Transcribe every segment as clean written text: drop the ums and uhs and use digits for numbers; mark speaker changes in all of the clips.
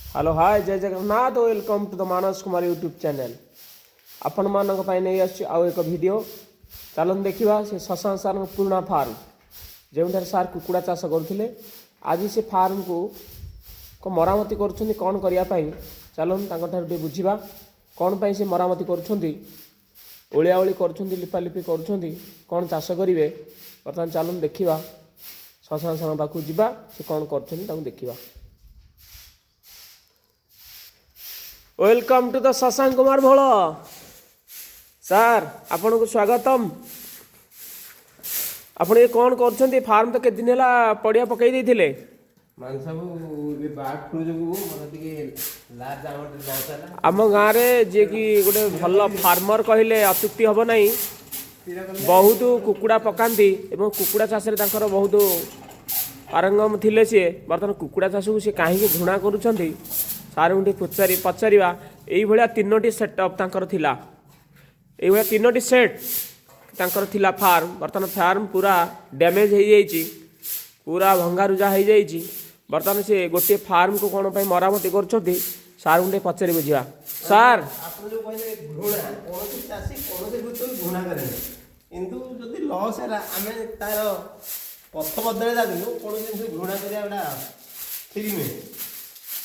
Speaker 1: Hello, hi, ଜୟ Jagannath. Welcome to the Manas Kumar YouTube channel. ଆପଣମାନଙ୍କ ପାଇଁ ନେଇ ଆସୁଛି ଆଉ ଏକ ଭିଡ଼ିଓ। ଚାଲନ୍ତୁ ଦେଖିବା ସେ ଶଶାଙ୍କ ସାର୍ଙ୍କ ପୁରୁଣା ଫାର୍ମ, ଯେଉଁଠାରେ ସାର୍ କୁକୁଡ଼ା ଚାଷ କରୁଥିଲେ। ଆଜି ସେ ଫାର୍ମକୁ ମରାମତି କରୁଛନ୍ତି କ'ଣ କରିବା ପାଇଁ? ଚାଲନ୍ତୁ ତାଙ୍କଠାରୁ ଟିକେ ବୁଝିବା କ'ଣ ପାଇଁ ସେ ମରାମତି କରୁଛନ୍ତି, ଓଳିଆ ଓଳି କରୁଛନ୍ତି, ଲିପାଲିପି କରୁଛନ୍ତି, କ'ଣ ଚାଷ କରିବେ ବର୍ତ୍ତମାନ। ଚାଲନ୍ତୁ ଦେଖିବା, ଶଶାଙ୍କ ସାର୍ଙ୍କ ପାଖକୁ ଯିବା, ସେ କ'ଣ କରୁଛନ୍ତି ତାଙ୍କୁ ଦେଖିବା। Welcome to the Shashank Kumar Bhol sir, ଆପଣଙ୍କୁ ସ୍ୱାଗତମ। ଆପଣ ଏ କ'ଣ କରୁଛନ୍ତି? ଫାର୍ମ ତ କେତେ ଦିନ ହେଲା ପଡ଼ିଆ ପକାଇ ଦେଇଥିଲେ।
Speaker 2: ମାନେ ସବୁ ଏବେ ବାର୍ଡ ଫ୍ଲୁ ଯୋଗୁଁ ମୋର ଟିକେ ଲାର୍ଜ ଆମାଉଣ୍ଟ ଲସ୍ ହେଲା।
Speaker 1: ଆମ ଗାଁରେ ଯିଏକି ଗୋଟେ ଭଲ ଫାର୍ମର କହିଲେ ଅତ୍ୟୁକ୍ତି ହେବ ନାହିଁ। ବହୁତ କୁକୁଡ଼ା ପକାନ୍ତି ଏବଂ କୁକୁଡ଼ା ଚାଷରେ ତାଙ୍କର ବହୁତ ପାରଙ୍ଗମ ଥିଲେ ସିଏ। ବର୍ତ୍ତମାନ କୁକୁଡ଼ା ଚାଷକୁ ସେ କାହିଁକି ଘୃଣା କରୁଛନ୍ତି, ସାର୍ଙ୍କୁ ଟିକେ ପଚାରିବା। ଏଇଭଳିଆ ତିନୋଟି ସେଟଅପ୍ ତାଙ୍କର ଥିଲା, ଏଇଭଳିଆ ତିନୋଟି ସେଟ୍ ତାଙ୍କର ଥିଲା ଫାର୍ମ। ବର୍ତ୍ତମାନ ଫାର୍ମ ପୁରା ଡ୍ୟାମେଜ୍ ହେଇଯାଇଛି, ପୁରା ଭଙ୍ଗାରୁଜା ହେଇଯାଇଛି। ବର୍ତ୍ତମାନ ସେ ଗୋଟିଏ ଫାର୍ମକୁ କ'ଣ ପାଇଁ ମରାମତି କରୁଛନ୍ତି, ସାର୍ଙ୍କୁ ଟିକେ ପଚାରି ବୁଝିବା। ସାର୍।
Speaker 2: ଆପଣ ଯୋଉ କହିଲେ ଘୃଣା, କୌଣସି ଚାଷୀ କୌଣସି ବୃତ୍ତିକୁ ଘୃଣା କରେନି। କିନ୍ତୁ ଯଦି ଲସ୍ ହେଲା, ଆମେ ତାର ପଥ ବଦଳେଇବା। କିନ୍ତୁ କୌଣସି ଜିନିଷ ଘୃଣା କରିବା ଏଟା ଠିକ୍ ନୁହେଁ।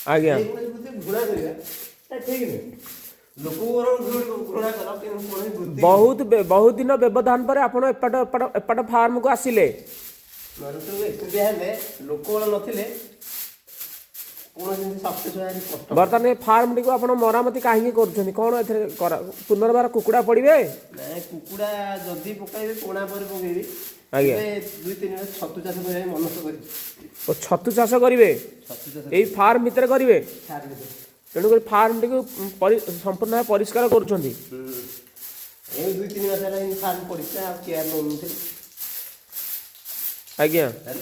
Speaker 2: ଯେକୌଣସି ବୃତ୍ତି ଘୃଣା କରିବା ଏଟା ଠିକ୍ ନୁହେଁ। ଲୋକଙ୍କୁ ବରଂ ଘୃଣା କର, କିନ୍ତୁ କୌଣସି ବୃତ୍ତି
Speaker 1: ବହୁତ ଦିନ ବ୍ୟବଧାନ ପରେ ଆପଣ ଏପଟ ଫାର୍ମକୁ ଆସିଲେ।
Speaker 2: ମନୁଷ୍ୟକୁ ଏକୁଟିଆ ହେଲେ, ଲୋକ ବଳ ନଥିଲେ କୌଣସି ଜିନିଷ ସକ୍ସେସ୍ ହେବା ଭାରି କଷ୍ଟ।
Speaker 1: ବର୍ତ୍ତମାନ ଏ ଫାର୍ମଟିକୁ ଆପଣ ମରାମତି କାହିଁକି କରୁଛନ୍ତି? କ'ଣ ଏଥିରେ ପୁନର୍ବାର କୁକୁଡ଼ା ପଡ଼ିବେ?
Speaker 2: ନାଇଁ, କୁକୁଡ଼ା ଯଦି ପକାଇବି, ପୋଣା ପରେ ପକେଇବି। ଏବେ 2-3 ମାସ ଛତୁ ଚାଷ କରିବା ପାଇଁ ମନସ୍ଥ କରିଛି।
Speaker 1: ଓ, ଛତୁ ଚାଷ କରିବେ?
Speaker 2: ଛତୁ ଚାଷ।
Speaker 1: ଏଇ ଫାର୍ମ ଭିତରେ କରିବେ?
Speaker 2: ଫାର୍ମ ଭିତରେ।
Speaker 1: ତେଣୁକରି ଫାର୍ମଟିକୁ ସମ୍ପୂର୍ଣ୍ଣ ଭାବେ ପରିଷ୍କାର କରୁଛନ୍ତି।
Speaker 2: ଏଇ 2-3 ମାସ ହେଲା ଏମିତି ଫାର୍ମ ପରିଷ୍କାର, ଆଉ କେୟାର ନେଉନଥିଲି।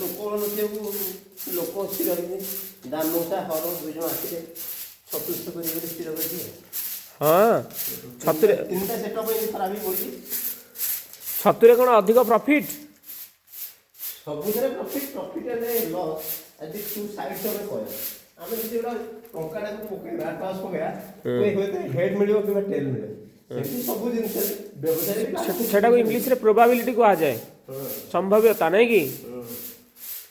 Speaker 2: ଲୋକ ନଥିବାକୁ ଲୋକ ସ୍ଥିର ହେଇନି। ଦାମୁସା ହର ଦୁଇ ଜଣ ଆସିଲେ ଛତୁ ଚାଷ କରିବେ ବୋଲି ସ୍ଥିର କରିଛି।
Speaker 1: ହଁ, ଛତୁରେ
Speaker 2: ତିନିଟା ସେଟଅପ୍ ଏମିତି ଖରାପ ହେଇ ପଡ଼ିଛି।
Speaker 1: ଛତୁରେ କ'ଣ ଅଧିକ ପ୍ରଫିଟ୍?
Speaker 2: ସବୁଥିରେ ପ୍ରଫିଟ୍, ପ୍ରଫିଟ୍ ହେଲେ ଲସ୍ ଆଜି ଟୁ ସାଇଡ୍ସ ଅଫ୍ କଏନ୍। ଆମେ ଯଦି ଗୋଟେ ଟଙ୍କାଟାକୁ ପକେଇବା, ଟସ୍ ପକେଇବା, ହୁଏତ ହେଡ୍ ମିଳିବ କିମ୍ବା ଟେଲ୍ ମିଳିବ। ସେମିତି ସବୁ ଜିନିଷରେ ବ୍ୟବସାୟରେ ବି।
Speaker 1: ସେଟାକୁ ଇଂଲିଶରେ ପ୍ରୋବାବିଲିଟି କୁହାଯାଏ, ସମ୍ଭାବ୍ୟତା, ନାଇଁ କି?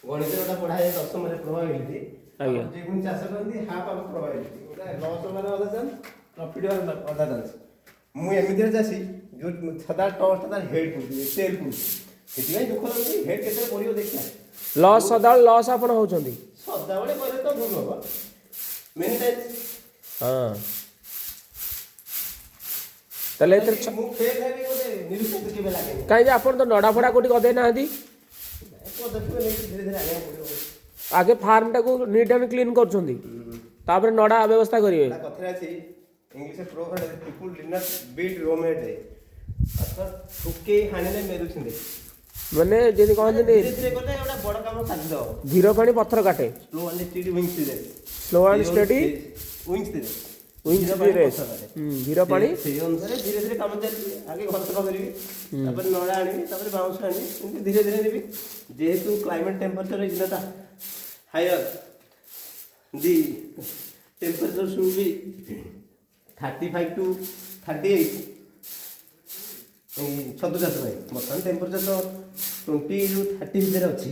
Speaker 2: ଗଣିତରେ ଗୋଟେ ପଢ଼ାଯାଏ ଦଶମରେ, ପ୍ରୋବାବିଲିଟି। ଯେକୌଣସି ଚାଷ କରନ୍ତି, ହାଫ୍ ହାଫ୍ ପ୍ରୋବାବିଲିଟି। ଗୋଟେ ଲସ୍ ହେବାର ଅଧା ଚାନ୍ସ, ପ୍ରଫିଟ୍ ହେବାର ଅଧା ଚାନ୍ସ। ମୁଁ ଏମିତିରେ ଚାଷୀ ଯେଉଁ ସଦାବେଳେ ଟସ୍ଟା ତାର ହେଡ୍ ପଡ଼ୁଛି, ଟେଲ୍ ପଡ଼ୁଛି। ସେଥିପାଇଁ ଦୁଃଖ ଲାଗୁଛି। ହେଡ୍ କେତେବେଳେ ପଡ଼ିବ ଦେଖିବା।
Speaker 1: ଲସ୍, ସଦାବେଳେ ଲସ୍ ଆପଣ ହେଉଛନ୍ତି?
Speaker 2: ସଦାବେଳେ କହିଲେ ତ ଭୁଲ ହବ, ମେନି ଟାଇମ୍ସ।
Speaker 1: ହଁ, ତାହେଲେ ଏଥିରେ
Speaker 2: ମୁଁ ଫେଲ୍ ହେବି ଗୋଟେ ନିରୁତ୍ସାହିତ କେବେ ଲାଗେନି।
Speaker 1: କାହିଁକି ଯେ ଆପଣ ତ ନଡ଼ା ଫଡ଼ା କୋଉଠି ଗଦେଇ ନାହାନ୍ତି।
Speaker 2: ପଦକ୍ଷେପ ନେଇକି ଧୀରେ ଧୀରେ ଆଗେଇବାକୁ ପଡ଼ିବ।
Speaker 1: ଆଗେ ଫାର୍ମଟାକୁ ନିଟ୍ ଆଣ୍ଡ କ୍ଲିନ୍ କରୁଛନ୍ତି, ତାପରେ ନଡ଼ା ବ୍ୟବସ୍ଥା କରିବେ।
Speaker 2: ଗୋଟେ କଥାରେ ଅଛି, ଇଂଲିଶରେ proverb, "People did not build Rome a day." ଅର୍ଥାତ୍ ଠୁକେଇ ହାଣିଲେ ମେରୁ ଛିଣ୍ଡେ।
Speaker 1: ମାନେ ଯେମିତି କହନ୍ତିନି,
Speaker 2: ଧୀରେ ଧୀରେ କଲେ ଗୋଟେ ବଡ଼ କାମ ସାଧିତ ହବ।
Speaker 1: ଧୀର ପାଣି ପଥର କାଟେ।
Speaker 2: Slow and steady wins the race.
Speaker 1: Slow and steady
Speaker 2: wins the race.
Speaker 1: Wins the race. ଧୀର ପାଣି।
Speaker 2: ସେଇ ଅନୁସାରେ ଧୀରେ ଧୀରେ କାମ ଚାଲିଛି। ଆଗେ ଘର ସଫା କରିବି, ତାପରେ ନଡ଼ା ଆଣିବି, ତାପରେ ବାଉଁଶ ଆଣିବି, ଏମିତି ଧୀରେ ଧୀରେ ନେବି। ଯେହେତୁ climate temperature is not higher, the temperature should be 35 to 38 ଏଇ ଛତୁ ଚାଷ ପାଇଁ। ବର୍ତ୍ତମାନ ଟେମ୍ପରେଚର ତ 20ରୁ 30 ଭିତରେ ଅଛି।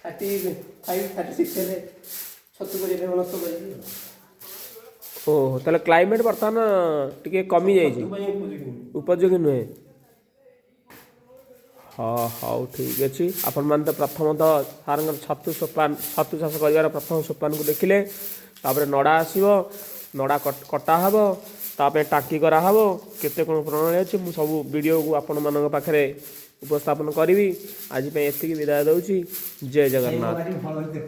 Speaker 2: 35, 36 ହେଲେ ଛତୁ କରିବା ପାଇଁ ମନସ୍ଥ କରିବି ଆଉ।
Speaker 1: ଓହୋ, ତାହେଲେ କ୍ଲାଇମେଟ୍ ବର୍ତ୍ତମାନ ଟିକେ କମି ଯାଇଛି।
Speaker 2: ଛତୁ ପାଇଁ ଉପଯୋଗୀ ନୁହେଁ।
Speaker 1: ଉପଯୋଗୀ ନୁହେଁ। ହଁ, ହଉ, ଠିକ୍ ଅଛି। ଆପଣମାନେ ତ ପ୍ରଥମତଃ ସାର୍ଙ୍କର ଛତୁ ସୋପାନ, ଛତୁ ଚାଷ କରିବାର ପ୍ରଥମ ସୋପାନକୁ ଦେଖିଲେ। ତାପରେ ନଡ଼ା ଆସିବ, ନଡ଼ା କଟା ହେବ, ତା ପାଇଁ ଟାଙ୍କି କରାହେବ, କେତେ କ'ଣ ପ୍ରଣାଳୀ ଅଛି। ମୁଁ ସବୁ ଭିଡ଼ିଓକୁ ଆପଣମାନଙ୍କ ପାଖରେ ଉପସ୍ଥାପନ କରିବି। ଆଜି ପାଇଁ ଏତିକି, ବିଦାୟ ଦେଉଛି। ଜୟ ଜଗନ୍ନାଥ।
Speaker 2: ଭାରି ଭଲ ଦେଖ।